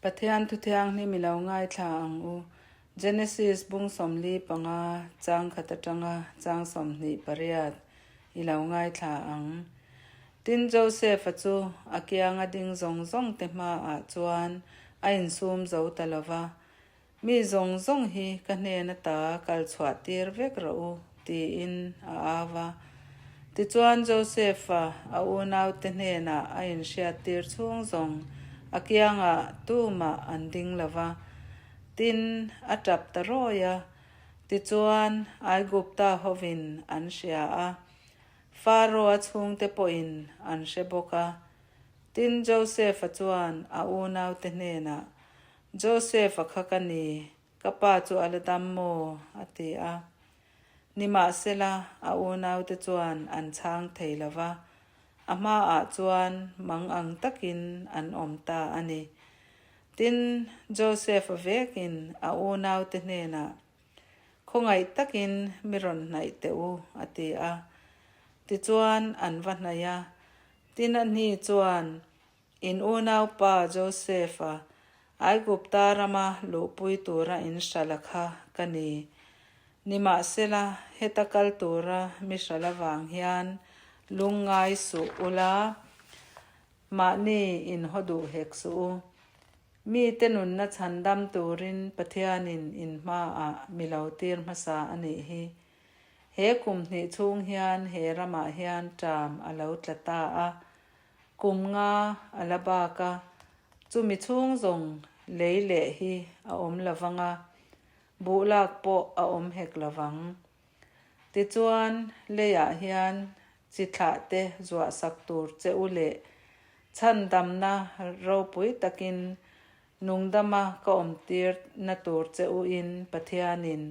Pathian thu thianghlim i lo ngaithla ang u. Genesis bung 45 chang khat atanga chang 28 i lo ngaithla ang. Tin, Joseph-a chu a kianga ding zawng zawng te hmaah chuan a insum zo ta lo va, Mi zawng zawng hi ka hnen ata kal chhuah tir vek rawh u, tiin a au a. Tichuan Joseph-a a unaute hnenah a inhriat tir chhung zawng a kiangah tumah an ding lo va. Tin, a tap ta rawi a. Tichuan Aigupta hovin an hria a, Pharaoh-a chhungte pawhin an hre bawk a. Tin, Joseph-a chuan a unaute hnenah, Joseph-a kha ka ni, ka pa chu a la dam maw? a ti a. Nimahsela, a unaute chuan an chhang thei lo va, a hmaah chuan mang ang takin an awm ta a ni. Tin, Joseph-a vekin a unaute hnenah, Khawngaih takin mi rawn hnaih teh u, a ti a. Tichuan, an va hnaih a. Tin, a hni chuan In unaupa Joseph-a Aigupta rama luhpui tura in hralh kha ka ni. Nimahsela, heta kal tura mi hralh avang hian lungngai suh ula, mahni in haw duh hek suh u. Mite nunna chhandam turin Pathianin in hmaah mi lo tir hmasa a nih hi. He kum hnih chhung hian he ramah hian ṭam a lo tla ta a, Kum nga a la bak a, chumi chhung zawng lei leh hi a awm lo vang a, buh lak pawh a awm hek lo vang. Tichuan, leiah hian chi thlah te zuah sak tur che u leh chhandamna ropui takin nungdama ka awmtir na tur che u in Pathianin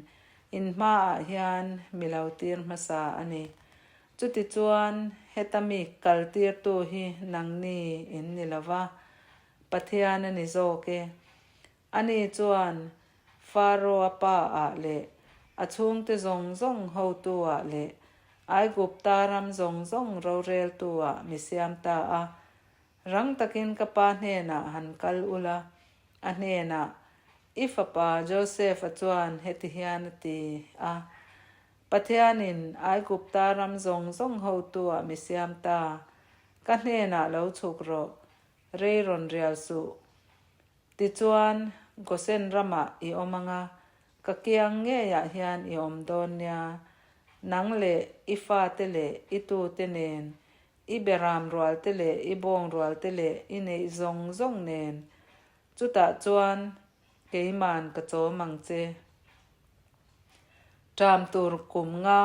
in hmaah hian mi lo tir hmasa a ni. Chutichuan, heta mi kaltirtu hi nangni in ni lo va, Pathian a ni zawk e. Ani chuan Pharaoh-a pa-ah leh a chhungte zawng zawng hotu-ah leh Aigupta ram zawng zawng roreltu-ah mi siam ta a. Rang takin ka pa hnenah han kal ula, a hnenah, I fapa Joseph-a chuan heti hian a ti a, Pathianin Aigupta ram zawng zawng hotu-ah mi siam ta, ka hnenah lo chhuk rawh, rei rawn rial suh. Tichuan, Gosen ramah i awm ang a, ka kiang ngeiah hian i awm dawn nia, nang leh i fate leh i tute nen, i beram rualte leh i bawng rualte leh i neih zawng zawng nen, chutah chuan keiman ka chawm ang che. Ṭam tur kum nga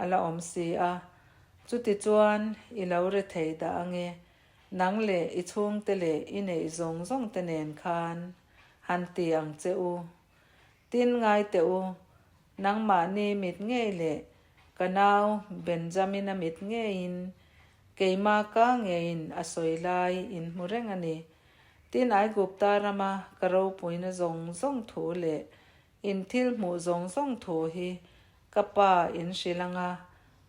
a la awm si a, chutichuan i lo re thei dah ange, nang leh i chhungte leh i neih zawng zawng te nen khan han ti ang che u. Tin ngai teh u, nangmahni mit ngei leh ka nau Benjamina mit ngeiin keima ka ngeiin a sawi lai in hmu reng a ni. Tin Aigupta rama ka ropuina zawng zawng thu leh In thil hmuh zawng zawng thu hi ka pa in hrilh ang a,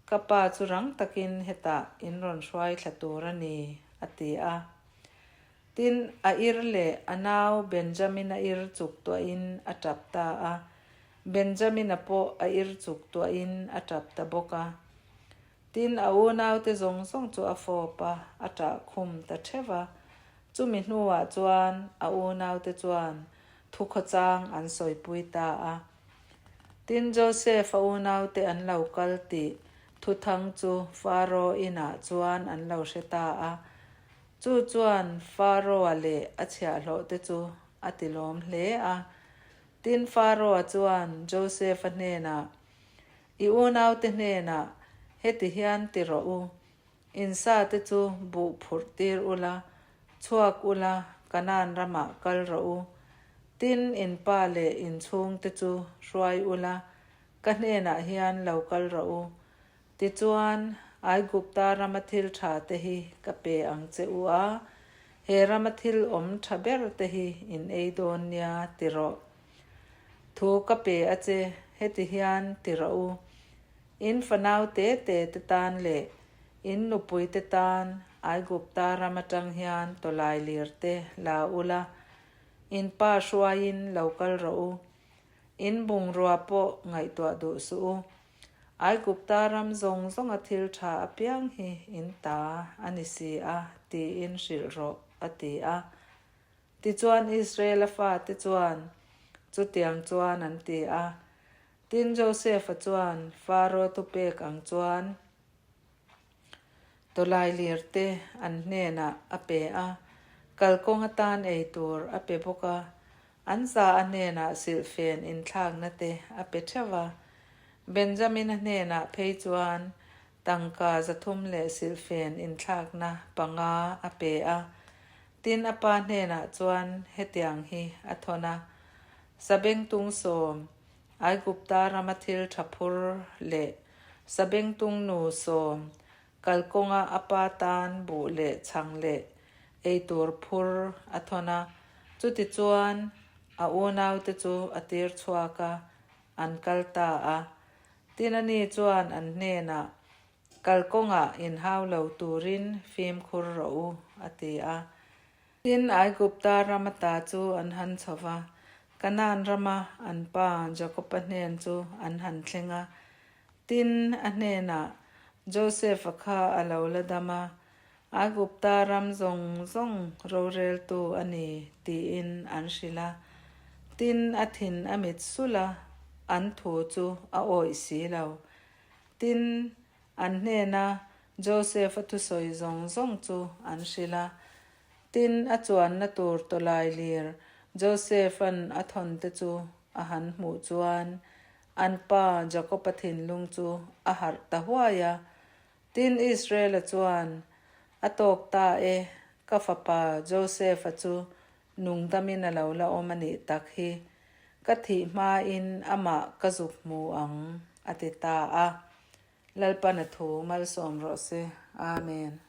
ka pa chu rang takin hetah in rawn hruai thla tur a ni, a ti a. Tin, a ir leh a nau Benjamin-a ir chuk tuahin a tap ta a, Benjamin-a pawh a ir chuk tuahin a tap ta bawk a. Tin, a unaute zawng zawng chu a fawp a, a ṭah khum ta ṭheuh a. Chumi hnuah chuan a unaute chuan thukhawchang an sawipui ta a. Tin, Joseph-a unaute an lo kal tih thuthang chu Pharaoh inah chuan an lo hre ta a. Chu chuan Pharaoh-a leh a chhiahhlawhte chu a tilawm hle a. Tin, Pharaoh-a chuan Joseph-a hnenah, I unaute hnenah heti hian ti rawh u, In sate chu buh phurh tir ula, chhuak ula, Kanaan ramah kal rawh u. Tin, in pa leh in chhungte chu hruai ula, ka hnenah hian lo kal rawh u. Tichuan, Aigupta rama thil tha te hi ka pe ang che u a, he rama thil awm tha ber te hi in ei dawn nia ti rawh. Thu ka pe a che, heti hian ti rawh u. In fanau te te te tan leh in nupui te tan Aigupta ram atang hian tawlai lir te la ula. In pa hruaiin lo kal rawh u. In bungrua pawh ngaihtuah duh suh u. Aigupta ram zawng zawnga thil tha apiang hi in ta a ni si a, tiin hrilh rawh, a ti a. Tichuan Israela fate chuan chutiang chuan an ti a. Tin Josefa chuan Faro thupek ang chuan tawlailir te an hnenah a pe a, kalkawng atan ei tur a pe bawk a, an za a hnenah silhfen inthlakna te a pe theuh a. Benjamina hnenah phei chuan tangka 300 leh silhfen inthlakna 5 a pe a. Tin a pa hnenah chuan hetiang hi a thawn a, Sabengtung 10, Aigupta rama thil tha phur leh Sabengtung nu 10, kalkawnga a pa tan buh leh chhang leh eitur phur a thawn a. Chutichuan a unaute chu a tir chhuak a, an kal ta a. Tin ani chuan an hnenah, Kalkawngah inhau lo turin fimkhur rawh u, a ti a. Tin, Aigupta ram ata chu an han chho va, Kanaan rama an pa Jakoba hnen chu an han thleng a. Tin, a hnenah, Josefa kha a lo la dam a, Aigupta ram zawng zawng roreltu a ni, tiin an hrilh a. Tin, a thin a mit sulh a, an thu chu a awih si lo. Tin, an hnena Joseph-a thusawi zawng zawng chu an hrilh a. Tin, a chuanna tur tawlai lir Joseph-a'n a thawnte chu a han hmuh chuan an pa Jakob-a thinlung chu a harh ta huai a. Tin, Israel-a chuan, A tawk ta e, ka fapa Joseph-a chu Nungdamin a lo la awm a nih tak hi, ka thih hmain amah ka zuk hmu ang, a ti ta a. Lalpan a thu malsawm rawh se. Amen.